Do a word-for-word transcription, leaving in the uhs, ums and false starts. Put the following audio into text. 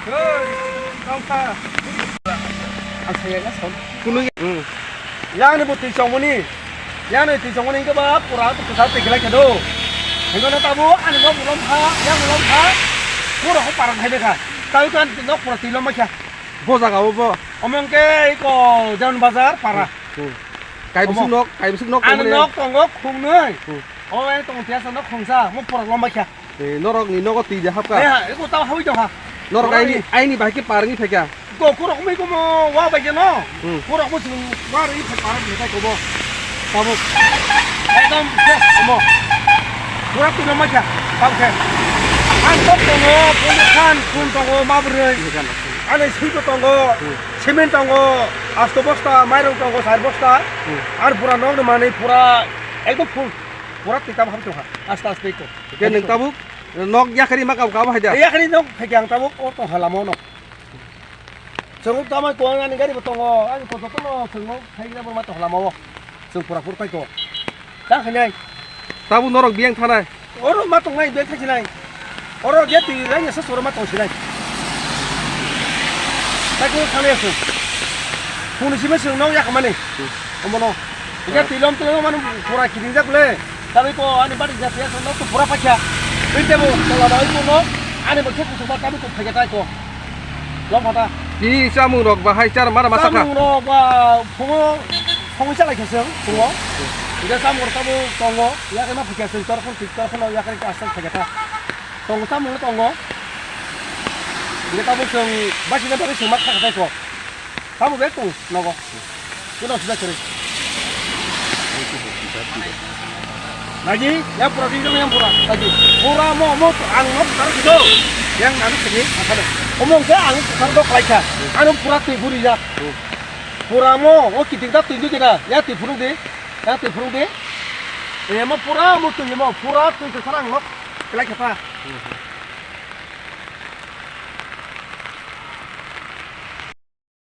Hey, tongkha. Ang saya na son. Kunung. Hmm. Yang ni buti chongmani. Yang ni buti chongmani ke ba pura tu kita te gelai kedo. Hingga na tabu ani nok mulom ha, yang mulom ha. Pura ko parang hai ka. Tahu kan nok pura tilom ma kya. Bo jaga bo bo. Omong ke iko Jalan Bazar para. Hmm. Kai bising nok, kai bising nok. Ani nok tongo khungnoi. Hmm. O ai tong tiasa nok khungsa, mo pura lomba kya. Eh, norok ni nogo twi de hapka. Eh, ha, eko tamo hawi tongkha. Norok aini, aini bahai khe parni phaikha. Ko kurok mai komo wa bai no. Hmm. Kurok mo sung wa ri phe parni phai komo. Tamo. Ekdom fresh komo. Pura twi no ma kha. Tamo khe. Ang kok tongo, pon khan, phun tongo, ma bwrwi. Ani sui ko tongo. Hmm. Cement tongo, asto bosta, mairung tongo, sar bosta. Hmm. Ar pura nok ni manwi pura ekdom full. Pura twi tamo hawi tongkha. Aste aste ko. Ke nung tabuk? Nok yakhari ma kabo kabo haida. Yakhari nok phaikha ang tabuk o tong halamo no. Chwng tamo ko ani gari bo tongo, ani ko joto no chwng no phaikha bo ma tong halamo. Chwng pura pura phaikha. Ta khainai. Tabuk norok biyang thanai. Oro ma tongnai biyang thaisinai. Oro je twi rang ya sosoro ma tongsinai. Ta ko khanai chwng. Phone sima chwng nok yakamani. Omono. Ija tilom tilom manu pura kiting jak le. Tabi ko ani bari jak ya no to pura pakya. Binte bo tola bai ko no. Ani bo khe kusuk ba tabi ko phage tai ko. Lom phata. Ki samung rok ba hai char mara masa kha. Samung rok ba phungo phungo chalai khe seng phungo. Ija samung rok tabo tongo. Ya khe ma phakya seng tor phun tik tor phun ya khe asal phage ta. Tongo samung tongo. Ija tabo seng basi na bari seng ma kha tai ko. Tamo bag tong nogo. Kino sida kere. Lagi, ya pura di yang pura. Lagi. Pura mo mo ang no tar kido. Yang nanu kini asal. Omong ke ang tar dok laika. Anu pura twi guri ya. Pura mo o kiting ta twi kita. Ya twi phuru de. Ya twi phuru de. E mo pura mo twi mo pura twi ke sarang no. Kelai kata.